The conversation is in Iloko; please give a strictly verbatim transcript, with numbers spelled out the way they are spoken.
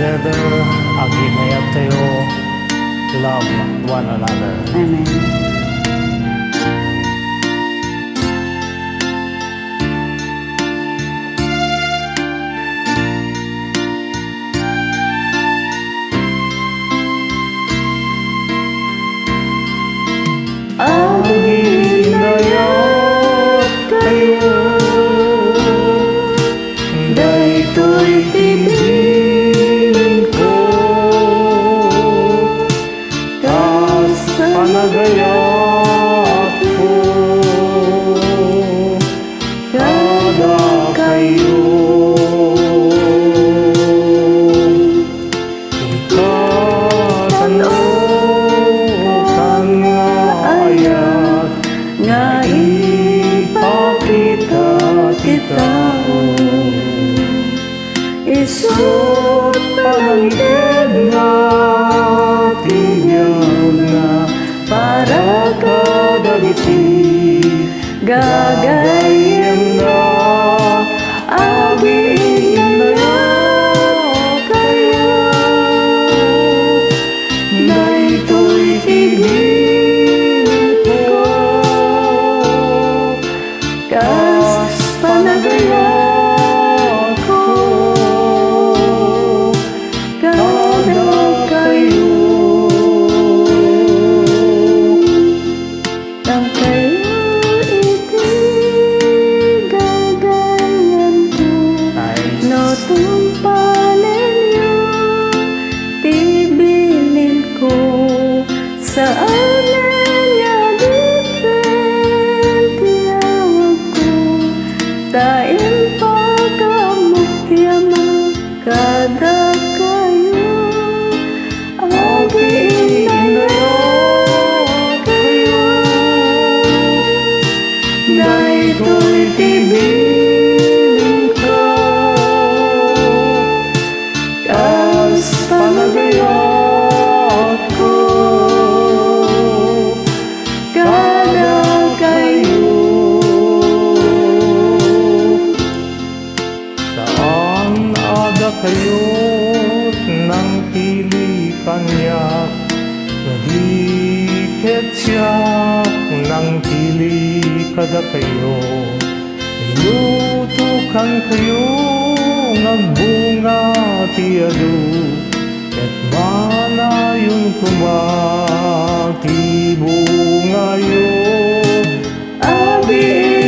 Together, aginayat tayo, love one another. Amen. Aginayat kayo, daytoy ti bilin ko, kas panagayat ko kadakayo. Ikatan-okan nga ayat nga ipakita ti tao. Isut' panangiketna ti biagna para kadagiti gagayyemna. Aginayat kayo, daytoy ti bilin ko, kas panagayat ko kadakayo. Dakayo iti gagayemko, no tungpalenyo ti bilinko, saanen nga adipen ti awagko, ta impakaammoak ti Ama kadakayo. Aginayat kayo, daytoy ti bilin ko, kas panagayat ko kadakayo. Saan a dakayo't nangpili kaniak, no di ket siak nangpili kadakayo. Ilutokankayo nga agbunga ti adu, ket manayon koma ti bungayo. Aginayat